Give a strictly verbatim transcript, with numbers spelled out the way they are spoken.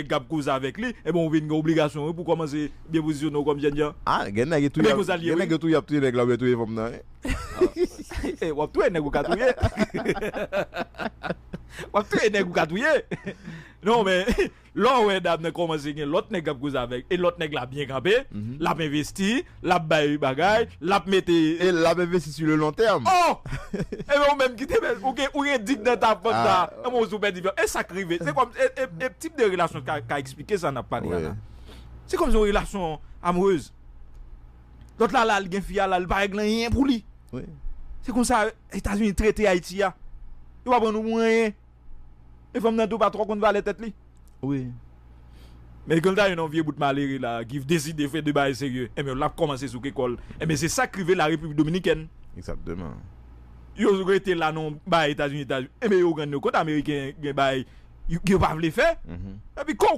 nèg k ap koze avèk li, ebyen, ou vin gen obligasyon wi, pou kòmanse byen pozisyone w kòm jènjan. Ah, gen nèg yo touye, gen nèg yo touye ap touye nèg la oubyen touye fanm nan. W ap touye nèg ou ka touye. W ap touye nèg ou ka touye. Non, men lè w wè dam nan kòmanse gen lòt nèg k ap koze avèk, e lòt nèg la byen kanpe, l ap envesti, l ap bay bagay, l ap mete. E l ap envesti sou le long tèm. Oh! Ebyen, ou menm ki te bèl, ou gen, ou gen dig nan ta fanm ta, anmwey ou pèdi fanm. E sa k rive. Se kòm, e, e, e tip de relasyon ka, ka eksplike sa n ap pale a la. Se kòm se yon relasyon amoureuse. Lòt la, la, l gen fi a la, l pa regle anyen pou li. Se konsa Etazini trete Ayiti a. Yo pa pran nou pou anyen. E fanm nan tou pa twò konn valè tèt li. Wi. Men kan l ta jwenn yon vye bout malere la, ki deside fè de bagay serye, ebyen, l ap kòmanse souke kò l. Ebyen, se sa k rive la Repiblik Dominikèn. Egzakteman. Yo rete la nan bagay Etazini, Etazini. Ebyen, yo rann yo kont Ameriken gen bagay yo, yo pa vle fè. Mhm. Epi, kò